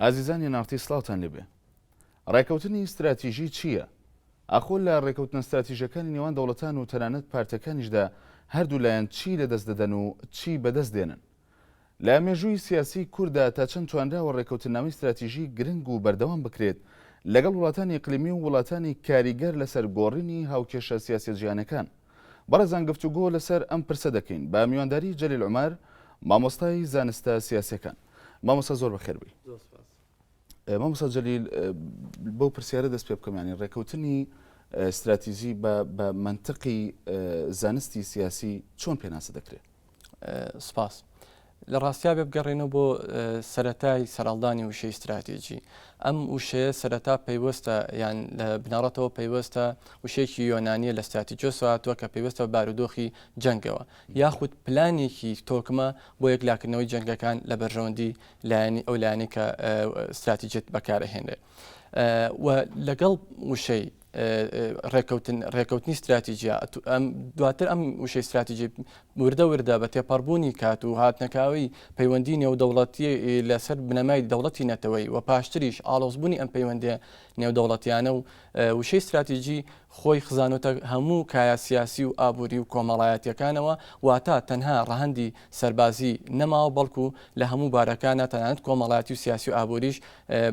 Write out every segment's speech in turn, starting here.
ئازیزانی ناڕتی سڵاوتان لێبێ. ڕێکەوتنی ستراتیژی چییە؟ ئاخۆ لە ڕێکەوتنە ستراتیژەکانی نێوان دەوڵەتان و تەنانەت پارتەکانیشدا هەردوو لایەن چی لەدەست دەدەن و چی بەدەست دێنن؟ لە مێژووی سیاسی کورددا تا چەند توانراوە ڕێکەوتننامەی ستراتیژی گرنگ و بەردەوام بکرێت لەگەڵ وڵاتانی ئیقلیمی و وڵاتانی کاریگەر لەسەر گۆڕینی هاوکێشە سیاسیە جیهانەکان؟ بەڕێزان گفتوگۆ لەسەر ئەم پرسە دەکەین بە میوانداری جەلیل عومەر مامۆستای زانستە سیاسیەکان. مامۆستا زۆر بەخێر بێی. زۆر سپاس. مامۆستا جەلیل بەو پرسیارە دەست پێ بکەم یانی ڕێکەوتنی ستراتیژی بە بە مەنتقی زانستی سیاسی چۆن پێناسە دەکرێت؟ سپاس. لە ڕاستیا بێ بگەڕێنەوە بۆ سەرەتای سەرهەڵدانی وشەی ستراتیجی. ئەم وشەیە سەرەتا پەیوەستە یان لە بنەڕەتەوە پەیوەستە وشەیەکی یۆنانییە لە ستراتیجۆسەوە هاتووە کە پەیوەستە بە بارودۆخی جەنگەوە یاخود پلانێکی تۆکمە بۆ یەکلاکردنەوەی جەنگەکان لە بەرژەوەندی لایەنی ئەو لایەنەی کە ستراتیجیەت بەکارئەهێنرێ و لەگەڵ وشەی ڕێکەوتن ڕێکەوتنی ستراتیجیا ئەم دواتر ئەم وشەی ستراتیجی وردە وردە بە تێپەڕبوونی کات و هاتنەکاوی پەیوەندی نێودەوڵەتی لەسەر بنەمای دەوڵەتی نەتەوەی و پاشتریش ئاڵۆزبوونی ئەم پەیوەندیە نێودەوڵەتیانە و وشەی ستراتیجی خۆی خزانۆتە هەموو کایە سیاسی و ئابووری و کۆمەڵایەتیەکانەوە واتە تەنها ڕەهەندی سەربازی نەماوە بەڵکو لە هەموو بارەکانە تەنانەت کۆمەڵایەتی و سیاسی و ئابووریش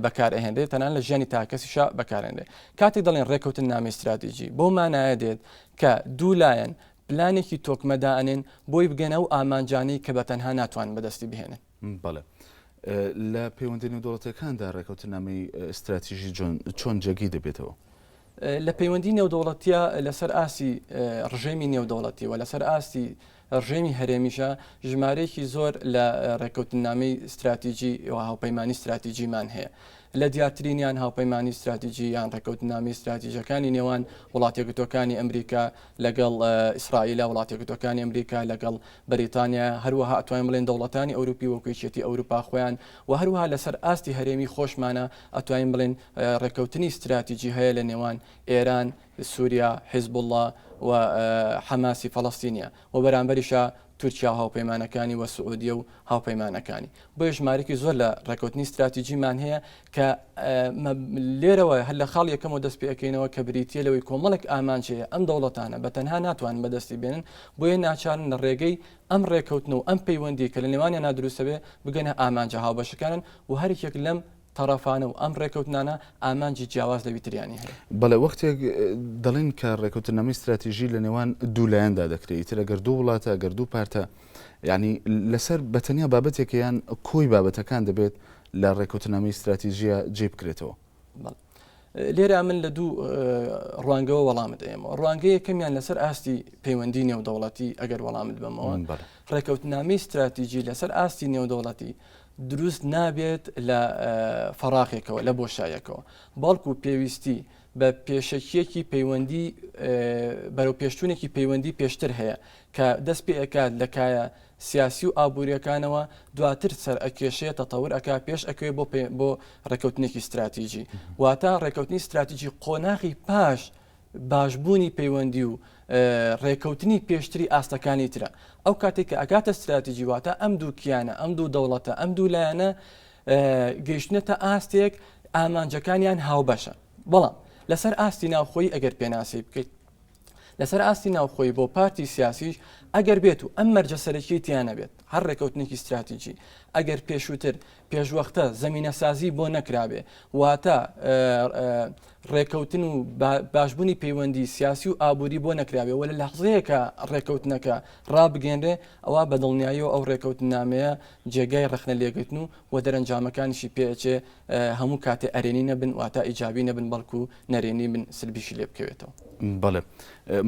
بەکارئەهێنرێت تەنانەت لە ژیانی تاکەکەسیشا بەکارئەهێنرێت. کاتێک دەڵێن ڕێکەوتننامەی ستراتیجی بەو مانایە دێت کە دوو لایەن پلانێکی تۆکمە دائەنێن بۆی بگەنە ئەو ئامانجانەی کە بە تەنها ناتوانن بەدەستی بهێنن. بەڵێ. لە پەیوەندە نێودەوڵەتیەکاندا ڕێکەوتننامەی ستراتیژی چۆن جێگەی دەبێتەوە؟ لە پەیوەندی نێودەوڵەتیە لەسەر ئاستی ڕژێمی نێودەوڵەتی و لەسەر ئاستی ڕژێمی هەرێمیشە ژمارەیەکی زۆر لە ڕێککەوتننامەی ستراتیجی و هاوپەیمانی ستراتیجیمان هەیە. لە دیارترینیان هاوپەیمانی ستراتیجی یان ڕێککەوتننامەی ستراتیژەکانی نێوان وڵاتیەکگرتووەکانی ئەمریکا لەگەڵ ئیسرائیلە، وڵاتیەکگرتووەکانی ئەمریکا لەگەڵ بەریتانیا، هەروەها ئەتوانین بڵێین دەوڵەتانی ئەوروپی وەکو یەکێتی ئەوروپا خۆیان و هەروەها لەسەر ئاستی هەرێمی خۆشمانە ئەتوانین بڵێین ڕێککەوتنی ستراتیجی هەیە لە نێوان ئێران، سوریا، حیزبوڵڵا و حەماسی فەڵەستینیە و بەرامبەریشا تورکیا و هاوپەیمانەکانی و سعودیە و هاوپەیمانەکانی. بۆیە ژمارەیەکی زۆر لە ڕێککەوتنی ستراتیجیمان هەیە کە لێرەوە هەر لە خاڵی یەکەمەوە دەست پێ ئەکەینەوە کە بریتییە لەوەی کۆمەڵێک ئامانج هەیە ئەم دەوڵەتانە بە تەنها ناتوانن بەدەستی بێنن بۆیە ناچارن لە ڕێگەی ئەم ڕێککەوتن و ئەم پەیوەندی کە لە نێوانیانا دروست دەبێ بگەنە ئامانجە هاوبەشەکانن و هەر یەکێک لەم تەڕەفانە و ئەم ڕێکەوتنانە ئامانجی جیاواز لەوی تریانی هەیە. بەڵێ وەختێک دەڵێن کە ڕێکەوتننامەی ستراتیژی لە نێوان دوو لایەندا دەکرێت ئیتر ئەگەر دوو وڵاتە ئەگەر دوو پارتە یانی لەسەر بە تەنیا بابەتێکە یان کۆی بابەتەکان دەبێت لە ڕێکەوتننامەی ستراتیژیە جێ بکرێتەوە؟ بەڵێ لێرە من لە دوو ڕوانگەوە وەڵامت ئەیەمەوە. ڕوانگەی یەکەمیان لەسەر ئاستی پەیوەندی نێودەوڵەتی ئەگەر وەڵامت بەمەوە ڕێکەوتنامەی ستراتیژی لەسەر ئاستی نێودەوڵەتی دروست نابێت لە فەراغێکەوە، لە بۆشایەکەوە، بەڵکو پێویستی بە پێشەکییەکی پەیوەندی بەرەوپێشچوونێکی پەیوەندی پێشتر هەیە کە دەست پێ ئەکات لە کایە سیاسی و ئابوورییەکانەوە دواتر سەر ئەکێشێ تەتەور ئەکا پێش ئەکەوێ بۆ بۆ ڕێککەوتنێکی ستراتیجی واتە ڕێککەوتنی ستراتیجی قۆناغی پاش باشبوونی پەیوەندی و ڕێکەوتنی پێشتری ئاستەکانی ترە. ئەو کاتێک کە ئەگاتە ستراتیجی واتە ئەم دوو کیانە، ئەم دوو دەوڵەتە، ئەم دوو لایەنە گەیشتنەتە ئاستێک ئامانجەکانیان هاوبەشە. بەڵام لەسەر ئاستی ناوخۆیی ئەگەر پێناسەی بکەیت، لەسەر ئاستی ناوخۆیی بۆ پارتی سیاسیش ئەگەر بێت و ئەم مەرجە سەرەکیەی تیا نەبێت، هەر ڕێکەوتنێکی ستراتیجی ئەگەر پێشووتر پێشوەختە زەمینەسازی بۆ نەکرابێ، واتە ڕێکەوتن و باشبوونی پەیوەندی سیاسی و ئابووری بۆ نەکرابێ و لە لەحزەیەکا ڕێکەوتنەکە ڕابگەیەنرێ، ئەوا بە دڵنیاییەوە ئەو ڕێکەوتننامەیە جێگای ڕەخنە لێگرتن و و دەرەنجامەکانیشی پێئەچێ هەموو کاتێ ئەرێنی نەبن، واتە ئیجابی نەبن، بەڵکو نەرێنی بن، سلبیشی لێ بکەوێتەوە. بەڵێ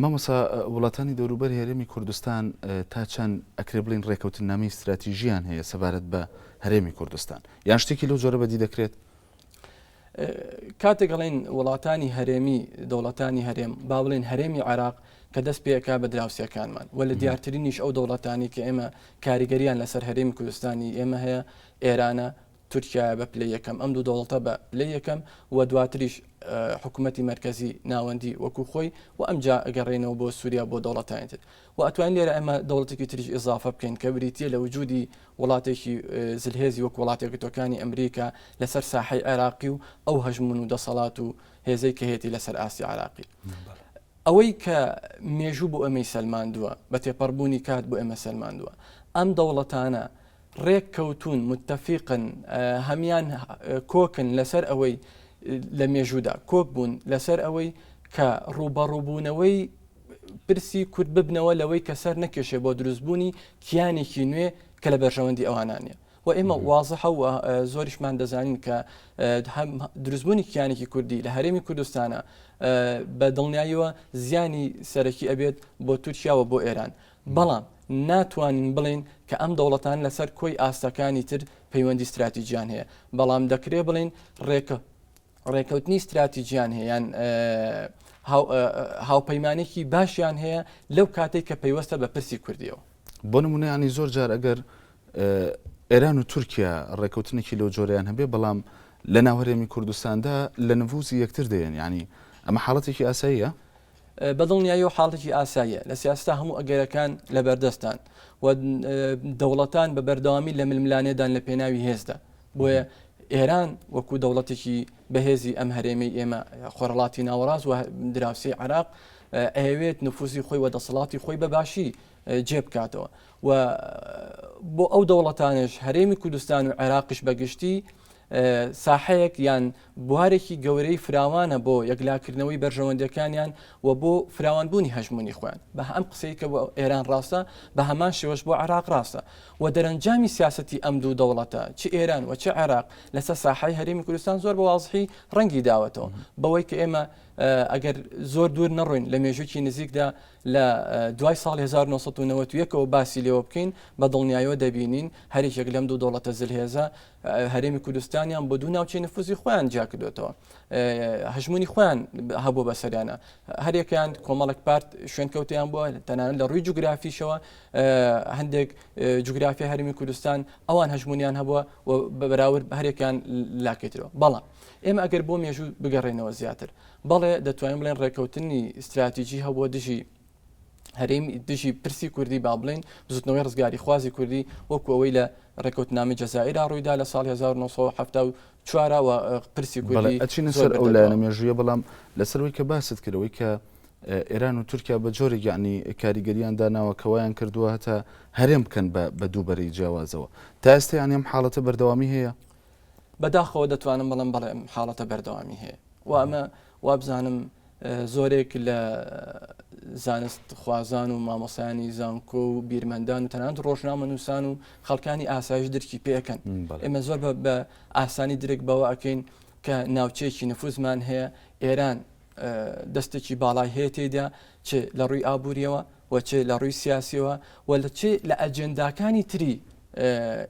مامۆستا، وڵاتانی دەوروبەری هەرێمی کوردستان تا چەند ئەکرێ بڵێین ڕێکەوتننامەی ستراتیژییان هەیە سەبارەت بە هەرێمی کوردستان یان شتێکی لەو جۆرە بەدی دەکرێت؟ کاتێک ئەڵێن وڵاتانی هەرێمی دەوڵەتانی هەرێم با بڵێن هەرێمی عێراق کە دەست پێکا بە دراوسەکانمان و لە دیارترینیش ئەو دەوڵەتانی کە ئێمە کاریگەریان لەسەر هەرێمی کوردستانی ئێمە هەیە ئێرانە. تورکیایە بە پلەی یەکەم، ئەم دوو دەوڵەتە بە پلەی یەکەم و دواتریش حکوومەتی مەرکەزی ناوەندی وەکو خۆی و ئەمجا ئەگەڕێینەوە بۆ سووریا بۆ دەوڵەتانی تر. و ئەتوانین لێرە ئێمە دەوڵەتێکی تریش ئیزافە بکەین کە بریتییە لە وجودی وڵاتێکی زلهێزی وەک وڵاتە یەکگرتووەکانی ئەمریکا لەسەر ساحەی عێراقی و ئەو هەژموون و دەسەڵات و هێزەی کە هەیەتی لەسەر ئاستی عێراقی. ئەوەی کە مێژوو بۆ ئێمەی سەلماندووە، بە تێپەڕبوونی کات بۆ ئێمە سەلماندووە، ئەم دەوڵەتانە ڕێک کەوتوون، متفیقن، هەمیان کۆکن لەسەر ئەوەی لە مێژوودا کۆک بوون لەسەر ئەوەی کە ڕووبەڕووبوونەوەی پرسی کورد ببنەوە لەوەی کە سەر نەکێشێ بۆ دروستبوونی کیانێکی نوێ کە لە بەرژەوەندی ئەوانان نیە. و ئێمە وازحە و زۆریشمان دەزانین کە دروستبوونی کیانێکی کوردی لە هەرێمی کوردستانە بە دڵنیاییەوە زیانی سەرەکی ئەبێت بۆ تورکیا و بۆ ئێران. بەڵام ناتوانین بڵێین کە ئەم دەوڵەتان لەسەر کۆی ئاستەکانی تر پەیوەندی ستراتیجیان هەیە، بەڵام دەکرێ بڵێین ڕێکە ڕێکەوتنی ستراتیجیان هەیە یان هاوپەیمانێکی باشیان هەیە لەو کاتێک کە پەیوەستە بە پرسی کوردیەوە. بۆ نمونە ینی زۆر جار ئەگەر ئێران و تورکیا ڕێکەوتنێکی لەو جۆریان هەبێ بەڵام لە ناو هەرێمی کوردستاندا لە نفوزی یەکتر دێن ینی ئەمە حاڵەتێکی ئاساییە؟ بەدڵنیاییەوە حاڵەتێکی ئاساییە. لە سیاسەتا هەموو ئەگەرەکان لەبەردەستان و دەوڵەتان بە بەردەوامی لە ململانێدان لە پێناوی هێزدا. بۆیە ئێران وەکو دەوڵەتێکی بەهێزی ئەم هەرێمەی ئێمە خۆرهەڵاتی ناوەڕاست و دراوسێی عێراق ئەیەوێت نفوزی خۆی و دەسەڵاتی خۆی بە باشی جێ بکاتەوە و بۆ ئەو دەوڵەتانش هەرێمی کوردستان و عێراقیش بەگشتی ساحەیەک یان بوارێکی گەورەی فراوانە بۆ یەکلاکردنەوەی بەرژەوەندیەکانیان و بۆ فراوانبوونی هەژموونی خۆیان. بە ئەم قسەی کە بۆ ئێران ڕاستە بە هەمان شێوەش بۆ عێراق ڕاستە و دەرەنجامی سیاسەتی ئەم دوو دەوڵەتە چ ئێران و چ عێراق لەسەر ساحەی هەرێمی کوردستان زۆر بە وازحی ڕەنگی داوەتەوە بەوەی کە ئێمە ئەگەر زۆر دوور نەڕۆین لە مێژووکی نزیکدا لە دوای ساڵی 1991 ەوە باسی لێوە بکەین بە دڵنیایەوە دەبینین هەرێکێک لەم دوو دەوڵەتە زلهێزە هەرێمی کوردستانیان بۆ دوو ناوچەی نفوزی خۆیان جیا کردوێتەوە هەژمونی خۆیان هەبوو بەسەریانە هەرێکیان کۆمەڵک پارت شوێنکەوتیان بووە تەنانەت لە ڕووی جوگرافیشەوە هەندێک جوگرافی هەرمی کوردستان ئەوان هەژمونیان هەبووە و بە بەراورد هەرێکیان لاکەیترەوە بەڵام ئێمە ئەگەر بۆ مێژوو بگەڕێنەوە زیاتر بەڵێ دەتوانین بڵێن ڕێککەوتنی استراتیژی هەبووە دژی هەرێمی دژی پرسی کوردی با بڵێین بزوتنەوەی ڕزگاریخوازی کوردی وەکو ئەوەی لە ڕێکەوتنامەی جەزائیرا ڕوویدا لە ساڵی 1974 وە پرسی کوردی ئەچینە سەر ئەو لایەنە مێژوویە بەڵام لەسەر ئەوەی کە باست کردەوەی کە ئێران و تورکیا بە جۆرێک یعنی کاریگەریان داناوە کە وایان کردووە هەتا هەرێم بکەن بە دوو بەرەی جیاوازەوە تا ئێستا یعنی ئەم حاڵەتە بەردەوامی هەیە؟ بەداخەوە دەتوانم بڵێم بەڵێ ئەم حاڵەتە بەردەوامی هەیە و ئەمە وابزانم زۆرێک لە زانست خوازان و مامۆسایانی زانکۆ و بیرمەندان و تەنانەت ڕۆژنامەنووسان و خەڵکانی ئاسایش درکی پێکەن ئێمە زۆر بە ئاسانی درک بەوە ئەەکەین کە ناوچەیەکی نفوزمان هەیە ئێران دەستێکی باڵای هەیە تێدا چ لە ڕووی ئابووریەوە و چ لە ڕووی سیاسیەوە و لە چ لە ئەجێنداکانی تری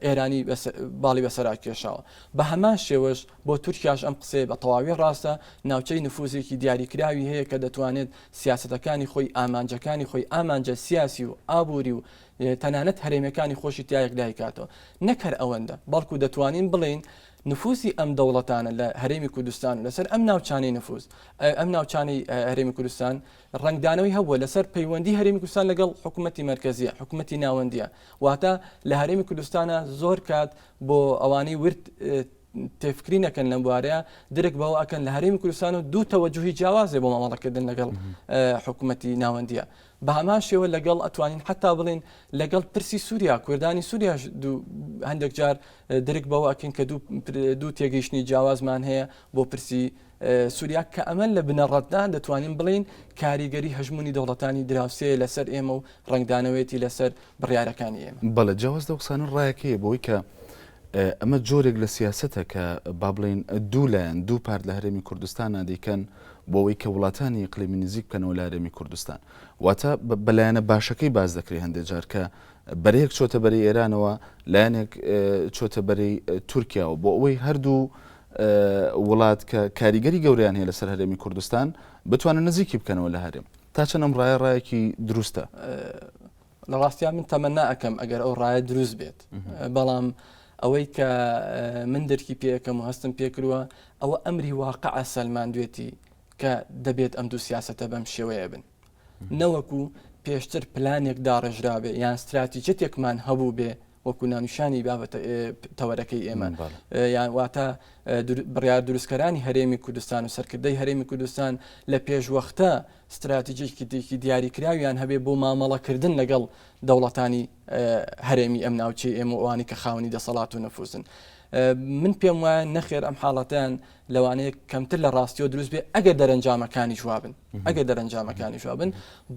ئێرانی باڵی بەسەرا کێشاوە. بە هەمان شێوەش بۆ تورکیاش ئەم قسەیە بە تەواوی ڕاستە، ناوچەی نفوزێکی دیاریکراوی هەیە کە دەتوانێت سیاسەتەکانی خۆی، ئامانجەکانی خۆی، ئامانجە سیاسی و ئابووری و تەنانەت هەرێمیەکانی خۆشی تیا یەکلایی کاتەوە. نەک هەر ئەوەندە، بەڵکو دەتوانین بڵێین نفوزی ئەم دەوڵەتانە لە هەرێمی کوردستان و لەسەر ئەم ناوچانەی نفوز، ئەم ناوچانەی هەرێمی کوردستان ڕەنگدانەوەی هەبووە لەسەر پەیوەندی هەرێمی کوردستان لەگەڵ حکوومەتی مەرکەزیە، حکوومەتی ناوەندیە. واتە لە هەرێمی کوردستانا زۆر کات بۆ ئەوانەی ورد تێفکری نەکەن لەم بوارەیە درک بەوە ئەکەن لە هەرێمی کوردستان و دوو تەوەجوهی جیاوازێ بۆ مامەڵەکردن لەگەڵ حکوومەتی ناوەندیە بە هەمان شێوە لەگەڵ ئەتوانین حتا بڵین لەگەڵ پرسی سووریا کوردانی سووریاش هەندێک جار درک بەوە ئەکەین کە دوو تێگەیشتنی جیاوازمان هەیە بۆ پرسی سووریا کە ئەمە لە بنەڕەتدا دەتوانین بڵێین کاریگەری هەژموونی دەوڵەتانی دراوسێیە لەسەر ئێمە و ڕەنگدانەوەیەتی لەسەر بڕیارەکانی ئێمە. بەڵێ جیاواز لەو قسانە ڕایەک هەیە بەوەی کە ئەمە جۆرێک لە سیاسەتە کە با بڵێین دوو لایەن دوو پارت لە هەرێمی کوردستانا دەیکەن بۆ ئەوەی کە وڵاتانی ئیقلیمی نزیک بکەنەوە لە هەرێمی کوردستان واتە بە لایەنە باشەکەی باس دەکرێت هەندێک جار کە بەرەیەک چۆتە بەرەی ئێرانەوە لایەنێک چۆتە بەرەی تورکیاوە بۆ ئەوەی هەردوو وڵات کە کاریگەری گەورەیان هەیە لەسەر هەرێمی کوردستان بتوانن نزیکی بکەنەوە لە هەرێم تا چەند ئەم ڕایە ڕایەکی دروستە؟ لە ڕاستیا من تەمەنا ئەکەم ئەگەر ئەو ڕایە دروست بێت بەڵام. ئەوەی کە من دەرکی پێەکەم و هەستم پێکردووە ئەوە ئەمری واقعە سەلماندوێتی کە دەبێت ئەم دوو سیاسەتە بەم شێوەیە بن. نەوەکو پێشتر پلانێک داڕێژرابێ یان ستراتیجەتێکمان هەبوو بێ وەکو ناونیشانی بابەتە تەوەرەکەی ئێمە یان واتە بڕیار دروستکەرانی هەرێمی کوردستان و سەرکردەی هەرێمی کوردستان لە پێشوەختە ستراتیجێکی دیاریکراویان هەبێ بۆ مامەڵەکردن لەگەڵ دەوڵەتانی هەرێمی ئەم ناوچەی ئێمە و ئەوانی کە خاوەنی دەسەڵات و نفوزن. من پێم وایە نەخێر ئەم حاڵەتیان لەوانەیە کەمتر لە ڕاستیەوە دروست بێ ئەگەر دەرەنجامەکانیش وابن ئەگەر دەرەنجامەکانیش وابن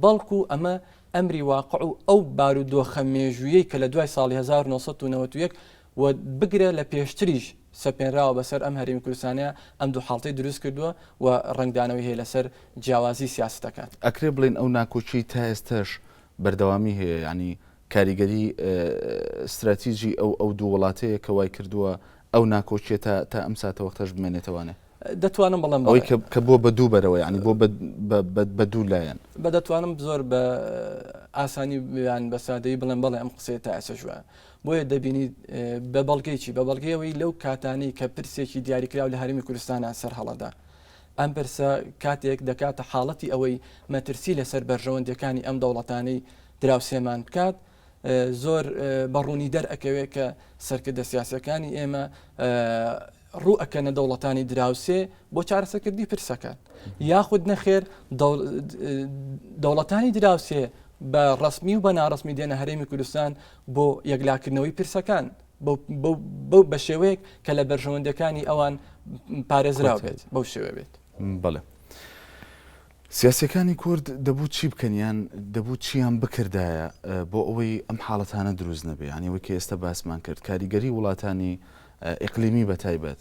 بەڵکو ئەمە ئەمری واقع و ئەو بارودۆخە مێژوویەی کە لە دوای ساڵی 1991 و بگرە لە پێشتریش سەپێنراوە بەسەر ئەم هەرێمی کوردستانە ئەم دوو حاڵتەی دروست کردووە و ڕەنگدانەوەی هەیە لەسەر جیاوازی سیاسەتەکان. ئەکرێ بڵێین ئەو ناکۆکیەی تا ئێستاش بەردەوامی هەیە یانی کاریگەری ستراتیجی ئەو ئەو دوو وڵاتەیە کە وای کردووە ئەو ناکۆکیە تا تا ئەم ساتەوەختەش بمێنێتەوانێ؟ دەتوانم بڵێم ئەوەی کە کە بووە بە دوو بەرەوە یانی بووە بە دوو لایەن. بە دەتوانم زۆر بە ئاسانی یان بە سادەیی بڵێم بەڵێ ئەم قسەیە تا ئێستاش وایە. بۆیە دەبینیت بە بەڵگەی چی؟ بە بەڵگەی ئەوەی لەو کاتانەی کە پرسێکی دیاریکراو لە هەرێمی کوردستانا سەر هەڵەدا ئەم پرسە کاتێک دەکاتە حاڵەتی ئەوەی مەترسی لەسەر بەرژەوەندیەکانی ئەم دەوڵەتانەی دراوسێمان بکات زۆر بە ڕوونی دەرئەکەوێت کە سەرکردە سیاسەکانی ئێمە ڕوو ئەکەنە دەوڵەتانی دراوسێ بۆ چارەسەرکردنی پرسەکان یاخود نەخێر دەوڵەتانی دراوسێ بە ڕسمی و بە ناڕسمی دێنە هەرێمی کوردستان بۆ یەکلاکردنەوەی پرسەکان بەو بە شێوەیەک کە لە بەرژەوەندەکانی ئەوان پارێزراو بێت بەو شێوە بێت. بەڵێ. سیاسیەکانی کورد دەبوو چی بکەن یان دەبوو چیان بکردایە بۆ ئەوەی ئەم حاڵەتانە دروست نەبێ یانی ئەوەی کە ئێستا باسمان کرد کاریگەری وڵاتانی ئیقلیمی بە تایبەت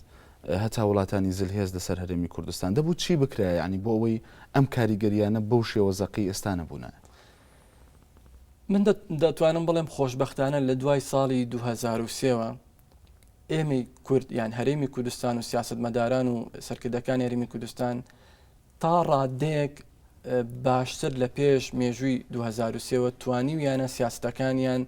هەتا وڵاتانی زلهێز لەسەر هەرێمی کوردستان دەبوو چی بکرایە یانی بۆ ئەوەی ئەم کاریگەریانە بەو شێوە زەقی ئێستا نەبوونایە؟ من دەتوانم بڵێم خۆشبەختانە لە دوای ساڵی 2003 وە ئێمەی کورد یان هەرێمی کوردستان و سیاستمەداران و سەرکردەکانی هەرێمی کوردستان تا ڕادەیەک باشتر لە پێش مێژووی 2003 وە توانیویانە سیاستەکانیان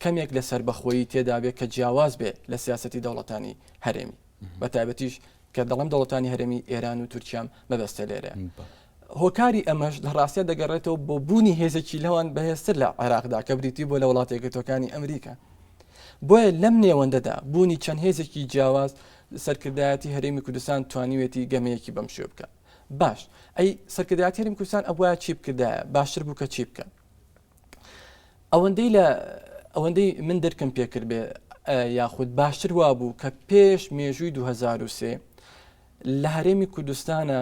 کەمێک لە سەربەخۆیی تێدا بێ کە جیاواز بێ لە سیاستی دەوڵەتانی هەرێمی بە تایبەتیش کە دەڵم دەوڵەتانی هەرێمی ئێران و تورکیام مەبەستە لێرە. هۆکاری ئەمەش لە ڕاستیا دەگەڕێتەوە بۆ بوونی هێزێکی لەوان بەهێزتر لە عێراقدا کە بریتی بووە لە وڵاتە یەکگرتووەکانی ئەمریکا. بۆیە لەم نێوەندەدا بوونی چەند هێزێکی جیاواز سەرکردایەتی هەرێمی کوردستان توانیوێتی گەمەیەکی بەم شێوە بکات. باش ئەی سەرکردایەتی هەرێمی کوردستان ئەبوایە چی بکردایە؟ باشتر بوو کە چی بکە؟ ئەوەندەی لە ئەوەندەی من درکم پێکرد بێ یاخود باشتر وابوو کە پێش مێژووی 2003 لە هەرێمی کوردستانە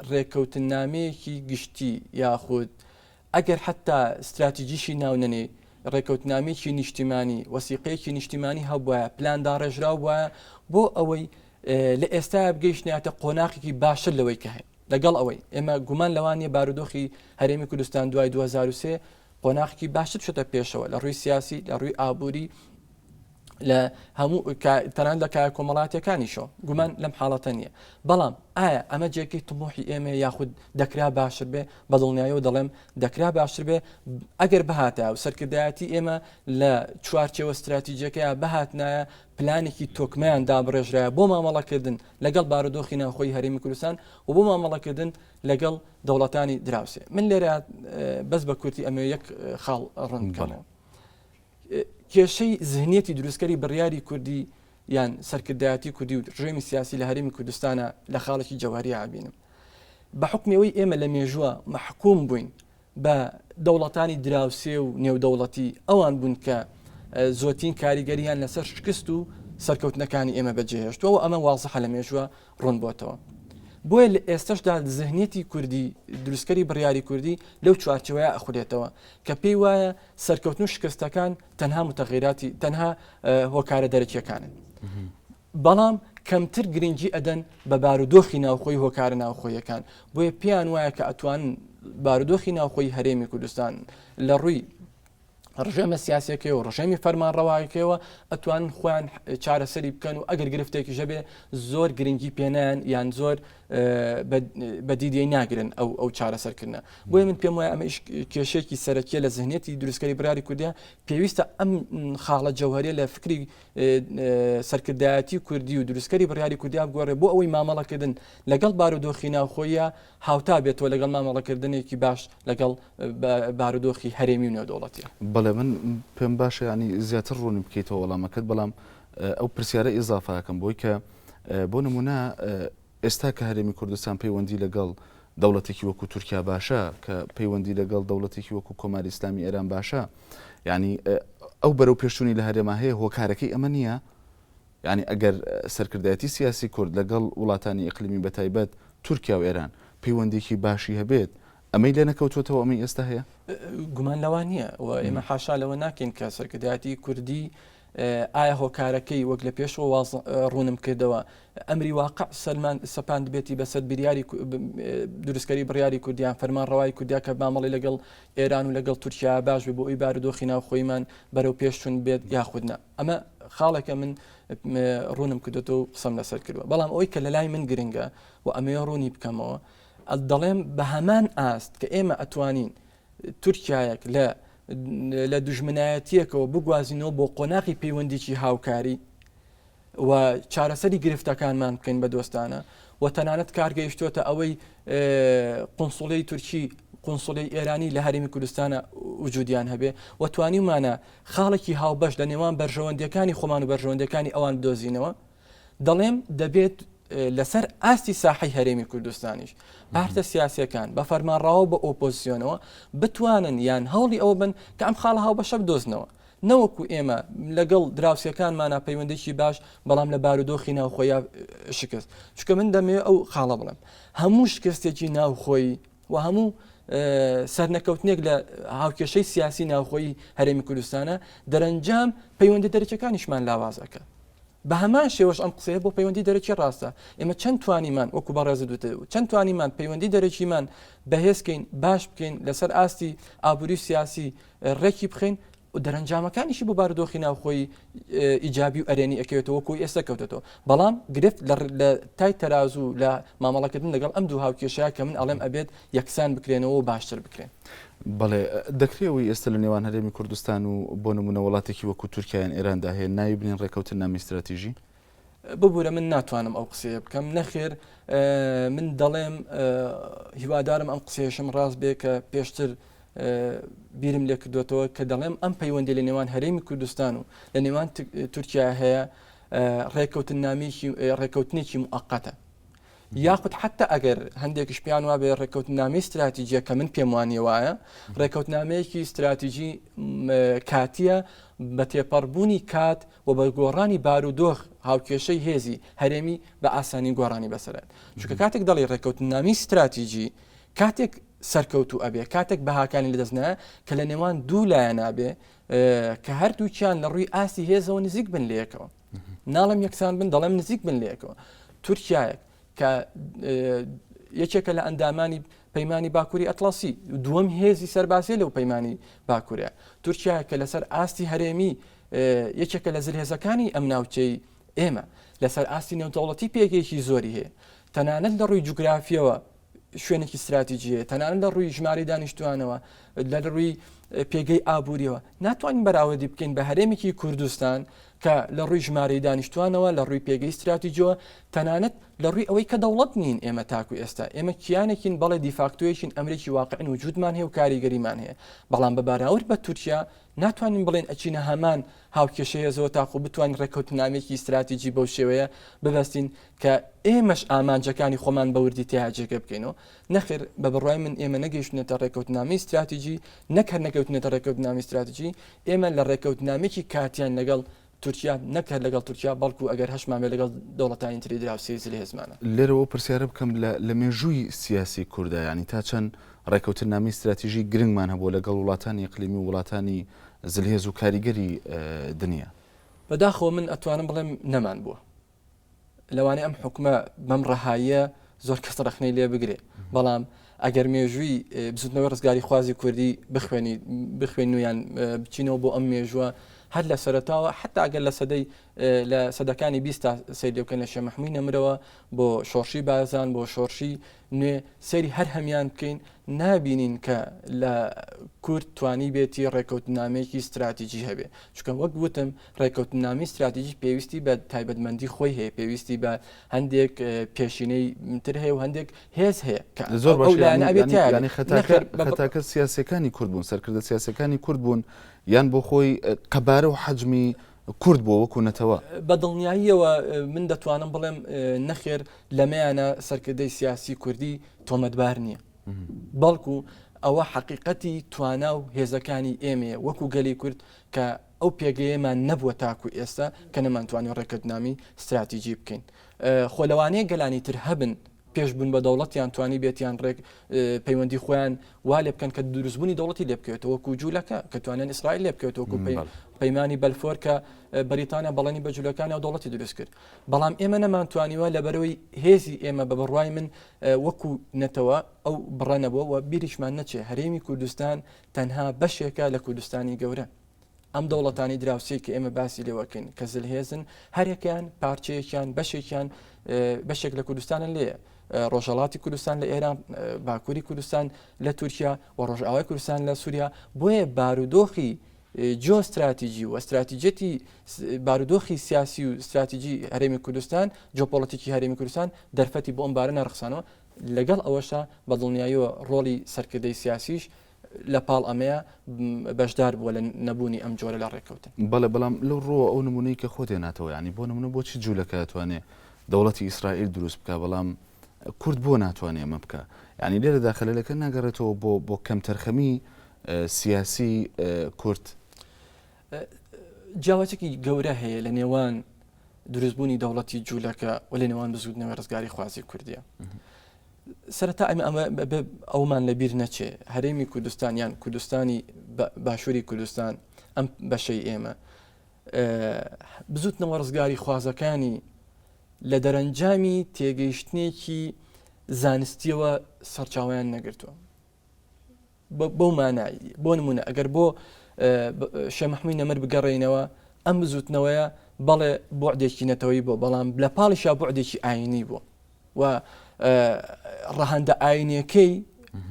ڕێککەوتننامەیەکی گشتی یاخود ئەگەر حتا ستراتیجیشی ناونەنێ ڕێککەوتنامێکی نیشتیمانی وەسیقەیەکی نیشتیمانی هەبواە پلان داڕێژراو وایە بۆ ئەوەی لە ئێستا بگەیشتاتە قۆناخێکی باشتر لەوەی کە هەیە لەگەڵ ئەوەی ئێمە گومان لەوان نیە بارودۆخی هەرێمی کوردستان دوای 2023 قۆناخێکی باشتر بچێتە پێشەوە لە ڕووی سیاسی لە ڕووی ئابووری لە هەموو تەنان لە کایە کۆمەڵاتیەکانیشەوە گومان لەم حاڵەتە نییە بەڵام ئایا ئەمە جێگەی تمۆحی ئێمە یاخود دەکرا باشتر بێ بە دڵنیایەوە دەڵێم دەکرا باشتر بێ ئەگەر بهاتە و سەرکردایەتی ئێمە لە چوارچێوە استراتیجەکەی بهاتنایە پلانێکی تۆکمەیان دابڕێژرایە بۆ مامەڵەکردن لەگەڵ بارودۆخی ناوخۆی هەرێمی کوردستان و بۆ مامەڵەکردن لەگەڵ دەوڵەتانی دراوسێ. من لێرە بەس بە کورتی ئەمەوێ یەک خاڵ ڕوون بکەمەوە. کێشەی زهنیەتی دروستکەری بڕیاری کوردی یان سەرکردایەتی کوردی و ڕژێمی سیاسی لە هەرێمی کوردستانە لە خاڵێکی جەوهری ئابینم. بە حکمی ئەوەی ئێمە لە مێژووە مەحکوم بووین بە دەوڵەتانی دراوسێ و نێودەوڵەتی، ئەوان بوون کە زۆرترین کاریگەرییان لەسەر شکست و سەرکەوتنەکانی ئێمە بەجێهێشتووە و ئەمە وازحە لە مێژووە ڕوون بۆتەوە. بۆیە لە ئێستەشدا زهنیەتی کوردی، دروستکەری بڕیاری کوردی لەو چوارچێوەیە ئەخولێتەوە کە پێی وایە سەرکەوتن و شکستەکان تەنها متغیراتی تەنها هۆکارە دەرەکیەکانن. بەڵام کەمتر گرنگی ئەدەن بە بارودۆخی ناوخۆی هۆکارە ناوخۆیەکان بۆیە پێیان وایە کە ئەتوانن بارودۆخی ناوخۆی هەرێمی کوردستان لە ڕووی ڕژێمە سیاسەکەی و ڕژێمی فەرمانڕەواکەیەوە ئەتوان خۆیان چارەسەری بکەن و ئەگەر گرفتێکی ژەبێ زۆر گرنگی پێنیان یان زۆر بە دیدەی ناگرن ئەو ئەو چارەسەرکردە بۆیە من پێم وایە ئەمە کێشێکی سەرەکیە لە زهنیەتی دروستکەری بڕیاری کوردیا پێویستە ئەم خاڵە جەوهریە لە فکری سەرکردایەتی کوردی و دروستکەری بڕیاری کوردیا بگۆڕێ بۆ ئەوەی مامەڵەکردن لەگەڵ بارودۆخی ناوخۆیە هاوتا بێتەوە لەگەڵ مامەڵەکردنێکی باش لەگەڵ بارودۆخی هەرێمی و نێودەوڵەتیە. بەڵێ من پێم باشە ینی زیاتر ڕوونی بکەیتەوە وەڵامەکەت بەڵام ئەو پرسیارە ئیزافەکەم بۆی کە بۆ نمونە ئێستا کە هەرێمی کوردستان پەیوەندی لەگەڵ دەوڵەتێکی وەکو تورکیا باشە کە پەیوەندی لەگەڵ دەوڵەتێکی وەکو کۆماری ئیسلامی ئێران باشە یعنی ئەو بەرەو پێشتونی لە هەرێما هەیە هۆکارەکەی ئەمە نییە یعنی ئەگەر سەرکردایەتی سیاسی کورد لەگەڵ وڵاتانی ئیقلیمی بەتایبەت تورکیا و ئێران پەیوەندێکی باشی هەبێت ئەمەی لێ نەکەوتووەتەوە ئەمەی ئێستا هەیە؟ گومان لەوە نییە و ئێمە حاشا لەوە ناکەین کە سەرکردایەتی کوردی ئایا هۆکارەکەی وەک لە پێشەوە واز ڕوونم کردەوە ئەمری واقع سەلمان سەپاندبێتی بەسەر بریاری دروستکەری بڕیاری کوردیان فەرمان ڕەوای کوردیا کە مامەڵی لەگەڵ ئێران و لەگەڵ تورکیا باش بێ بۆ ئەوی بارودۆخی ناوخۆیمان بەرەو پێشچون بێت یاخود نا ئەمە خاڵێکە من ڕوونم کردێتەوە و قسەم لەسەر کردووە بەڵام ئەوەی کە لە لای من گرنگە و ئەمەیە ڕوونی بکەمەوە دەڵێم بە هەمان ئاست کە ئێمە ئەتوانین تورکایەک لە لە دوژمنایەتیەکەوە بگوازینەوە بۆ قۆناغی پەیوەندیی هاوکاری و چارەسەری گرفتەکانمان بکەین بە دۆستانە و تەنانەت کار گەیشتوتە ئەوەی قنسوڵی تورکی قنسوڵی ئێرانی لە هەرێمی کوردستانە وجودیان هەبێ و توانیمانە خاڵێکی هاوبەش لە نێوان بەرژەوەندیەکانی خۆمان و بەرژەوەندەکانی ئەوان بدۆزینەوە دەڵێم دەبێت لەسەر ئاستی ساحەی هەرێمی کوردستانیش پارتە سیاسیەکان بە فەرمانڕاوە بە ئۆپۆزیسیۆنەوە بتوانن یان هەوڵی ئەوە بن کە ئەم خاڵە هاوبەشە بدۆزنەوە نەوەکو ئێمە لەگەڵ دراوسەکانمانە پەیوەندێکی باش بەڵام لە بارودۆخی ناوخۆیە شکست چونکە من دەمەوێت ئەو خاڵە بڵێم هەموو شکستێکی ناوخۆی و هەموو سەرنەکەوتنێک لە هاوکێشەی سیاسی ناوخۆی هەرێمی کوردستانە دەرەنجام پەیوەندی دەرەکیەکانیشمان لاوازەکە بە هەمان شێوەش ئەم قسەیە بۆ پەیوەندی دەرەکی ڕاستە. ئێمە چەند توانیمان، وەکو بەڕێزت وتت، چەند توانیمان پەیوەندی دەرەکیمان بەهێز کەین، باش بکەین، لەسەر ئاستی ئابووری و سیاسی ڕێکی بخەین، دەرەنجامەکانیشی بۆ بارودۆخی ناوخۆیی ئیجابی و ئەرێنی ئەکەوێتەوە وەکو ئێستا کەوتێتەوە. بەڵام گرفت لە تای تەرازوو لە مامەڵەکردن لەگەڵ ئەم دوو هاوکێشەیە کە من ئەڵێم ئەبێت یەکسان بکرێنەوە و باشتر بکرێن. بەڵێ، دەکرێ ئەوەی ئێستا لە نێوان هەرێمی کوردستان و بۆ نموونە وڵاتێکی وەکوو تورکیا یان ئێراندا هەیە ناوی بنێن ڕێکەوتننامەی ستراتیژی؟ ببوورە من ناتوانم ئەو قسەیە بکەم، نەخێر من دەڵێم هیوادارم ئەم قسەیەشم ڕاست بێ کە پێشتر بیرم لێ کردوێتەوە کە دەڵێم ئەم پەیوەندی لە نێوان هەرێمی کوردستان و لە نێوان تورکیا هەیە ڕێکەوتننامەیەکی ڕێکەوتنێکی موقتە یاخود حەتتا ئەگەر هەندێکیش پێیان وابێ ڕێککەوتنامەی ستراتیجیە کە من پێم وانیە وایە ڕێککەوتنامەیەکی ستراتیجی کاتیە بە تێپەڕبوونی کات و بە گۆڕانی بارودۆخ هاوکێشەی هێزی هەرێمی بە ئاسانی گۆڕانی بەسەرێت چونکە کاتێک دەڵی ڕێککەوتنامی ستراتیجی کاتێک سەرکەوتو ئەبێ کاتێک بەهاکانی لەدەست نایە کە لە نێوان دوو لایەنابێ کە هەردووکیان لە ڕووی ئاستی هێزەوە نزیک بن لەیەکەوە ناڵێم یەکسان بن دەڵێم نزیک بن لەیەکەوە تورکایەک کە یەکێکە لە ئەندامانی پەیمانی باکووری ئەتڵەسی دووەم هێزی سەربازیە لەو پەیمانی باکوورە تورکیا کە لەسەر ئاستی هەرێمی یەکێکە لە زلهێزەکانی ئەم ناوچەی ئێمە لەسەر ئاستی نێودەوڵەتی پێگەیەکی زۆری هەیە تەنانەت لە ڕووی جوگرافیەوە شوێنێکی ستراتیجی هەیە تەنانەت لە ڕووی ژمارەی دانیشتوانەوە لە ڕووی پێگەی ئابووریەوە ناتوانین بەراوردی بکەین بە هەرێمێکی کوردستان کە لە ڕووی ژمارەی دانیشتوانەوە لە ڕووی پێگەی ستراتیجەوە تەنانەت لە ڕووی ئەوەی کە دەوڵەت نین ئێمە تاکو ئێستا ئێمە کیانێکین بەڵێ دیفاکتۆیەکین ئەمرێکی واقعین وجودمان هەیە و کاریگەریمان هەیە بەڵام بە بەراورد بە تورکیا ناتوانین بڵێن ئەچینە هەمان هاوکێشەی هێزەوە تاکو بتوانین ڕێککەوتنامەیەکی ستراتیجی بەو شێوەیە ببەستین کە ئێمەش ئامانجەکانی خۆمان بە وردی تیا جێگە بکەینەوە. نەخێر بە بڕوای من ئێمە نەگەیشتوینەتە ڕێککەوتنامەی ستراتیجی، نەک هەر نەگەوتوینەتە ڕێککەوتنامەی ستراتیجی، ئێمە لە ڕێککەوتنامەیەکی کاتیان لەگەڵ تورکیا، نەک هەر لەگەڵ تورکیا بەڵکو ئەگەر هەشمان بێت لەگەڵ دەوڵەتانی تری دراوسێی زلهێزمانە. لێرەوە ئەو پرسیارە بکەم لە لە مێژووی سیاسی کوردا یانی تا چەند ڕێککەوتننامەی ستراتیژی گرنگمان هەبووە لەگەڵ وڵاتانی ئیقلیمی و وڵاتانی زلهێز و کاریگەری دنیا؟ بەداخەوە من ئەتوانم بڵێم نەمان بووە. لەوانەیە ئەم حوکمە بەم ڕەهاییە زۆر کەس ڕەخنەی لێ بگرێ بەڵام ئەگەر مێژووی بزوتنەوەی ڕزگاری خوازی کوردی بخوێنی بخوێن و یان بچینەوە بۆ ئەم مێژووە هەر لە سەرەتاوە حتا ئەگەر لە سەدەی لە سەدەکانی 20 تا سەیر لێ بکەن لە شێخ مەحمووی نەمرەوە بۆ شۆڕشی بارزان بۆ شۆڕشی نوێ سەیری هەر هەمیان بکەین نابینین کە لە کورد توانیبێتی ڕێکەوتنامەیەکی ستراتیجی هەبێ چونکە وەک وتم ڕێکەوتنامەی ستراتیجی پێویستی بە تایبەتمەندی خۆی هەیە پێویستی بە هەندێک پێشینەی تر هەیە و هەندێک هێز هەیە کە زۆر ئەو لایەنە ئەبێت تیا ینی بێت. خەتاکە نەخێر بە خەتاکە سیاسیەکانی کورد بوون سەرکردە سیاسیەکانی کورد بوون یان بۆ خۆی قەبارە و حەجمی کورد بووە وەکو نەتەوە؟ بە دڵنیاییەوە من دەتوانم بڵێم نەخێر لەمەیانە سەرکردەی سیاسی کوردی تۆمەتبار نییە. بەڵکو ئەوە حەقیقەتی توانا و هێزەکانی ئێمەیە وەکو گەلی کورد کە ئەو پێگەیەمان نەبووە تاکو ئێستا کە نەمانتوانی ڕێککەوتنامی ستراتیجی بکەین. خۆ لەوانەیە گەلانی تر هەبن پێش بوون بە دەوڵەتیان توانیبێتیان ڕێک پەیوەندی خۆیان وا لێ بکەن کە دروستبوونی دەوڵەتی لێ بکەوێتەوە وەکو جوولەکە کە توانیان ئیسرائیل لێ بکەوێتەوە وەکو پەیمانی بەلفۆر کە بەریتانیا بەڵێنی بە جوولەکان و دەوڵەتی دروست کرد بەڵام ئێمە نەمانتوانیوە لەبەرەوەی هێزی ئێمە بە بڕوای من وەکو نەتەوە ئەو بڕە نەبووە و بیریشمان نەچێ هەرێمی کوردستان تەنها بەشێکە لە کوردستانی گەورە. ئەم دەوڵەتانی دراوسێی کە ئێمە باسی لێوەکەین کە زلهێزن هەرێکیان پارچەیەکیان بەشێکیان بەشێک لە کوردستانن لێ ڕۆژهڵاتی کوردستان لە ئێران باکووری کوردستان لە تورکیا و ڕۆژئاوای کوردستان لە سووریا بۆیە بارودۆخی جۆ استراتیجی و استراتیجەتی بارودۆخی سیاسی و استراتیجی هەرێمی کوردستان جۆپۆلەتیکی هەرێمی کوردستان دەرفەتی بۆ ئەم بارە نەڕخسانەوە لەگەڵ ئەوەشا بە دڵنیاییەوە ڕۆڵی سەرکردەی سیاسیش لە پاڵ ئەمەیا بەشدار بووە لە نەبوونی ئەم جۆرە لە ڕێککەوتن. بەڵێ، بەڵام لەو ڕووەوە ئەو نموونەی کە خۆت هێناتەوە، یانی بۆ نموونە بۆچی جوولەکە ئەتوانێ دەوڵەتی ئیسرائیل دروست بکا، بەڵام کورد بۆ ناتوانێ ئەمە بکا؟ یانی لێرەدا خەلەلەکە ناگەڕێتەوە بۆ بۆ کەمتەرخەمی سیاسی کورد؟ جیاوازیەکی گەورە هەیە لە نێوان دروستبوونی دەوڵەتی جوولەکە و لە نێوان بزووتنەوەی ڕزگاریخوازی کوردیە. سەرەتا ئەمە ئەمە بەبێ ئەومان لە بیر نەچێ هەرێمی کوردستان یان کوردستانی باشووری کوردستان ئەم بەشەی ئێمە بزوتنەوە ڕزگاری خوازەکانی لە دەرەنجامی تێگەیشتنێکی زانستیەوە سەرچاویان نەگرتووە بەو مانای بۆ نمونە ئەگەر بۆ شێ مەحموی نەمر بگەڕێینەوە ئەم بزوتنەوەیە بەڵێ بۆعدێکی نەتەوەی بۆ بەڵام لە پاڵیشا بۆعدێکی ئاینی بوو و ڕەهەندە ئاینیەکەی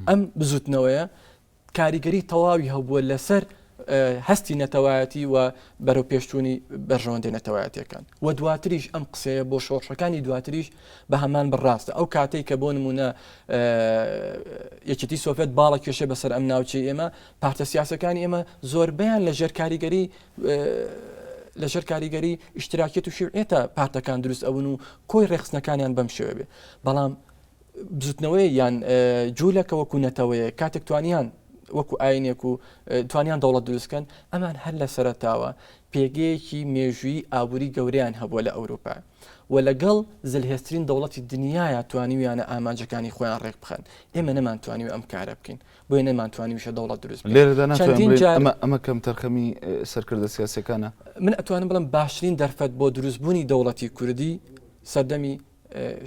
ئەم بزوتنەوەیە کاریگەری تەواوی هەبووە لەسەر هەستی نەتەوایەتی و بەرەو پێشچوونی بەرژەوەندی نەتەوایەتەکان و دواتریش ئەم قسەیە بۆ شۆڕشەکانی دواتریش بە هەمان بڕاستە ئەو کاتێک کە بۆ نمونە یەکێتی سۆڤێت باڵە کێشە بەسەر ئەم ناوچەی ئێمە پارتە سیاسەکانی ئێمە زۆربیان لە ژێر کاریگەری لەژێر کاریگەری ئیشتراکیەت و شیوعیەتە پارتەکان دروست ئەبوون و کۆی ڕێکخستنەکانیان بەم شێوە بێ بەڵام بزوتنەوەی یان جوولەکە وەکو نەتەوەیە کاتێک توانیان وەکو ئاینێک و توانیان دەوڵەت دروستکەن ئەمان هەر لە سەرەتاوە پێگەیەکی مێژووی ئابووری گەوریان هەبووە لە ئەوروپا و لەگەڵ زلهێزترین دەوڵەتی دنیاە توانیویانە ئامانجەکانی خۆیان ڕێک بخەن ئێمە نەمانتوانیوە ئەم کارە بکەین بۆیە نەمانتوانیویشە دەوڵەت دروست بکەین. لێرەدا ناتوانین چەندین بڵێین جار ئەمە ئەمە کەمتەرخەمی سەرکردە سیاسیەکانە؟ من ئەتوانم بڵێم باشترین دەرفەت بۆ دروستبوونی دەوڵەتی کوردی سەردەمی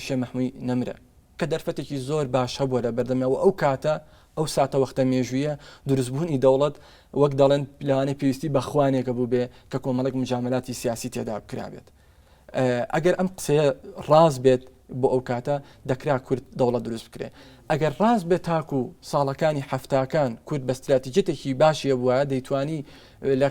شێ مەحموی نەمرە کە دەرفەتێکی زۆر باش هەبووە لە بەردەمیا و ئەو کاتە ئەو ساتەوەختە مێژوویە دروستبوونی دەوڵەت وەک دەڵێن لەوانەیە پێویستی بە خوانێکە بووبێ کە کۆمەڵێک مجاملاتی سیاسی تێدا بکرابێت. ئەگەر ئەم قسەیە ڕاست بێت بۆ ئەو کاتە دەکرا کورد دەوڵەت دروست بکرێ ئەگەر ڕاست بێت تاکو ساڵەکانی هەفتاکان کورد بە استراتیجێتێکی باشی بووە دەیتوانی لە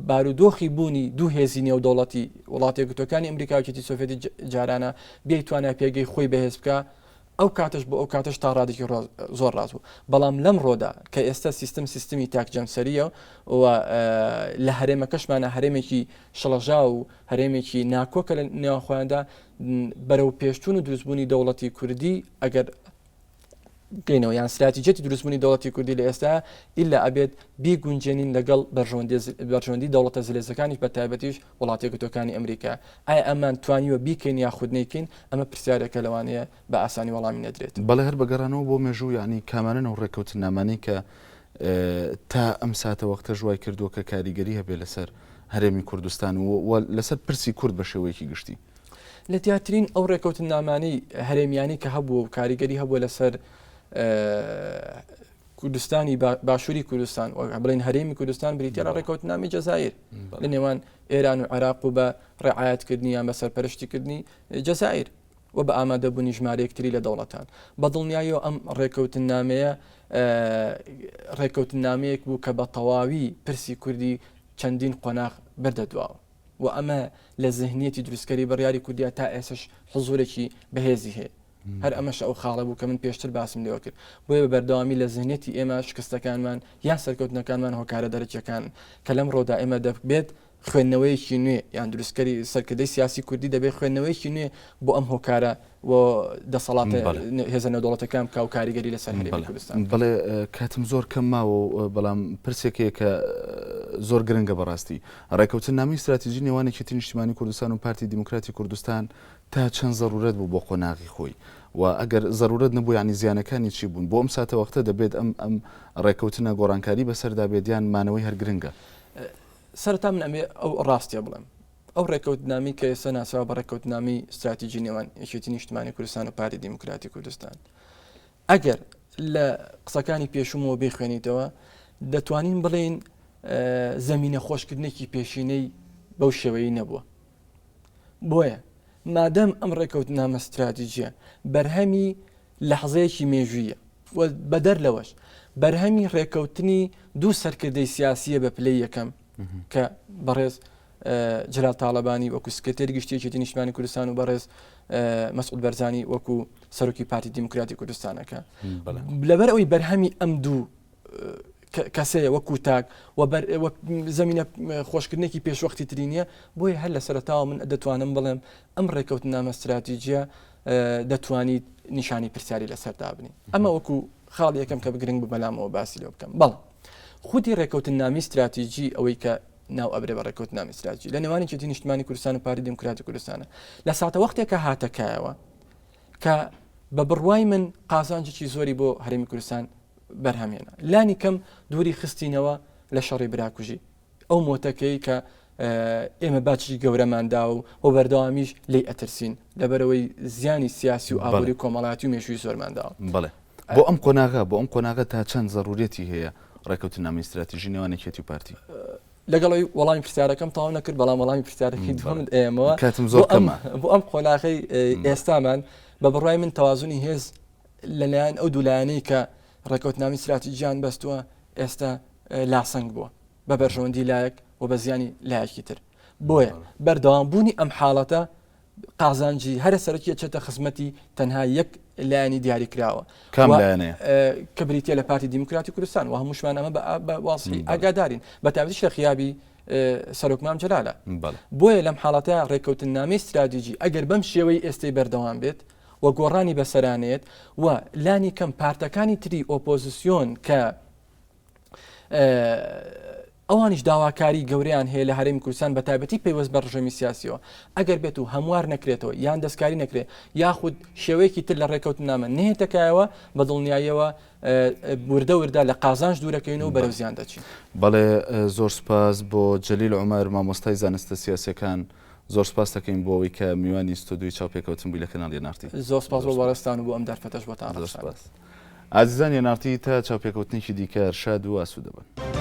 بارودۆخی بوونی دوو هێزی نێودەوڵەتی وڵاتی یەکگرتووەکانی ئەمریکا و یەکێتی سۆڤێتی جارانە بیتوانە پێگەی خۆی بەهێز بکە ئەو کاتەش بۆ ئەو کاتەش تا ڕادێکی زۆر ڕاست بوو بەڵام لەم ڕۆدا کە ئێستا سیستم سیستمی تاک جەمسەریە و لە هەرێمەکەشمانە هەرێمێکی شڵەژا و هەرێمێکی ناکۆکە لە نێوان خۆیاندا بەرەو پێشچوون و دروستبوونی دەوڵەتی کوردی ئەگەر بکەینەوە یان ستراتیجیەتی دروستبوونی دەوڵەتی کوردی لە ئێستا ئیلا ئەبێت بیگونجێنین لەگەڵ بەرژەوەندی دەوڵەتە زلێزەکانیش بە تایبەتیش وڵاتە یەکگرتووەکانی ئەمریکا ئایا ئەمان توانیوە بیکەین یاخود نەیکەین ئەمە پرسیارێکە لەوانەیە بە ئاسانی وەڵامی نەدرێت. بەڵێ هەر بە گەڕانەوە بۆ مێژوو یانی کامانەن ئەو ڕێککەوتننامانەی کە تا ئەم ساتەوەختەش وای کردووە کە کاریگەری هەبێ لەسەر هەرێمی کوردستان و لەسەر پرسی کورد بە شێوەیەکی گشتی؟ لە دیارترین ئەو ڕێکەوتننامانەی هەرێمیانی کە هەبووە و کاریگەری هەبووە لەسەر کوردستانی باشووری کوردستان و بڵێن هەرێمی کوردستان بریتە لە ڕێکەوتنامی جەزایر لە نێوان ئێران و عێراق و بە ڕعاەتکردنی یان بە سەرپەرشتیکردنی جەزایر و بە ئامادەبوونی ژمارەیەک تری لە دەوڵەتان. بە دڵنیاییەوە ئەم ڕێکەوتننامەیە ڕێکەوتننامەیەک بوو کە بە تەواوی پرسی کوردی چەندین قۆناغ بردە دواوە و ئەمە لە زهنیەتی دروستکەری بڕیاری کوردیا تا ئێسش حزوورێکی بەهێزی هەیە. هەر ئەمەش ئەو خاڵە بوو کە من پێشتر باسم لێوە کرد. بۆیە بە بەردەوامی لە زهنیەتی ئێمە شکستەکانمان یان سەرکەوتنەکانمان هۆکارە دەرەکیەکانن کە لەمڕۆدا ئێمە دەبێت خوێندنەوەیەکی نوێ یان دروستکەری سەرکردەی سیاسی کوردی دەبێت خوێندنەوەیەکی نوێ بۆ ئەم هۆکارە و دەسەڵاتە هێزە نێودەوڵەتەکان بکا و کاریگەری لەسەر هەرێمی کوردستان بکات. بەڵێ کاتم زۆر کەم ماوە و بەڵام پرسێک هەیە کە زۆر گرنگە بەڕاستی. ڕێکەوتننامەی ستراتیجی نێوان یەکێتی نیشتیمانی کوردستان و پارتی دیموکراتی کوردستان تا چەند زەرورەت بوو بۆ قۆناغی خۆی و ئەگەر زەرورەت نەبوو یانی زیانەکانی چی بوون؟ بۆ ئەم ساتەوەختە دەبێت ئەم ئەم ڕێکەوتنە گۆڕانکاری بەسەردا بێت یان مانەوەی هەر گرنگە؟ سەرەتا من ئەمێ ئەو ڕاستیە بڵێم ئەو ڕێکەوتنامی کە ئێستا ناسراوە بە ڕێکەوتنامی ستراتیجی نێوان یەکێتی نیشتمانی کوردستان و پارتی دیموکراتی کوردستان ئەگەر لە قسەکانی پێشومەوە بخوێنیتەوە دەتوانین بڵێین زەمینە خۆشکردنێکی پێشینەی بەو شێوەیە نەبووە بۆیە مادەم ئەم ڕێکەوتنامە ستراتیجیە بەرهەمی لەحزەیەکی مێژوویە و بەدەر لەوەش بەرهەمی ڕێکەوتنی دوو سەرکردەی سیاسیە بە پلەی یەکەم کە بەڕێز جلال تاالبانی وەکو سکرتێری گشتی یەکێتی نیشتمانی کوردستان و بەڕێز مەسعود بەرزانی وەکو سەرۆکی پارتی دیموکراتی کوردستانەکە لەبەر ئەوی بەرهەمی ئەم دوو کەسەیە وەکو تاک و زەمینە خۆشکردنێکی پێشوەختی تری نییە بۆیە هەر لە سەرتاوە من دەتوانم بڵێم ئەم ڕێکەوتنامە ستراتیجیە دەتوانیت نیشانی پرسیاری لەسەر دابنی ئەمە وەکو خاڵ یەکەم کە بگرنگ بوو بەلامەوە باسی لێ بکەم بەڵام خودی ڕێکەوتنامی ستراتیجی ئەوەی کە ناو ئەبرێ بە ڕێکەوتنامی ستراتیجی لە نێوانی یەکێتی نیشتمانی کوردستان و پارتی دیموکراتی کوردستانە لە ساتە وەختێکە هاتەکایەوە کە بە بڕوای من قازانجێکی زۆری بۆ هەرێمی کوردستان بەرهەمهێنا لانی کەم دووری خستینەوە لە شەڕی براکوژی ئەو مۆتەکەی کە ئێمە باجی گەورەمان دا و بۆ بەردەوامیش لی ئەترسین لەبەرەوەی زیانی سیاسی و ئابووری کۆمەڵاتی و مێژووی زۆرمان داوە. بەڵێ بۆ ئەم قۆناغە بۆ ئەم قۆناغە تا چەند زەرورەتی هەیە ڕێکەوتنامەی ستراتیژی نێوان یەکێتی و پارتی؟ لەگەڵ ئەوی وەڵامی پرسیارەکەم تەواو نەکرد بەڵام وەڵامی پرسیارەکەی دووەمت ئێمەوە کاتم زۆر کەمە بۆ ئەم قۆناغەی ئێستامان بە بڕوای من تەوازنی هێز لەلایەن ئەو دوو لایەنەی کە ڕێکەوتنامی ستراتیجیان بەستووە ئێستا لاسەنگ بووە بە بەرژەوەندی لایەک و بە زیانی لایەکی تر بۆیە بەردەوام بوونی ئەم حاڵەتە قازانجی هەرە سەرەکی چێتە خزمەتی تەنها یەک لایەنی دیاری کراوە کام لایەنەیە کە بریتە لە پارتی دیموکراتی کوردستان و هەمووشمان ئەمە بە واسحی ئاگادارین بە تایبەتیش لە خیابی سەرۆک مام جەلالە بۆیە لەم حاڵەتە ڕێککەوتننامەی ستراتیجی ئەگەر بەم شێوەی ئێستەی بەردەوام بێت و گۆڕانی بەسەرانێت و لانی کەم پارتەکانی تری ئۆپۆزیسیۆن کە ئەوانیش داواکاری گەورەیان هەیە لە هەرێمی کوردستان بە تایبەتی پەیوەست بە ڕژێمی سیاسیەوە ئەگەر بێت و هەموار نەکرێتەوە یان دەستکاری نەکرێت یاخود شێوەیەکی تر لە ڕێکەوتنامە نێتەکایەوە بە دڵنیاییەوە وردە وردە لە قازانج دوورەکەین و بەرەو زیان دەچین. بەڵێ زۆر سوپاس بۆ جەلیل عومەر مامۆستای زانستە سیاسیەکان زۆر سوپاست دەکەین بۆ ئەوەی کە میوانی ستۆدیۆی چاوپێکەوتن بووی لە کەناڵی ئێن ئاڕ تی. زۆر سوپاس بۆ بەڕێزتان و بۆ ئەم دەرفەتەش بۆتان ڕەخساند. زۆر سوپاس. ئازیزانی ئێن ئاڕ تی تا چاوپێکەوتنێکی دیکە شاد و ئاسوودە بن.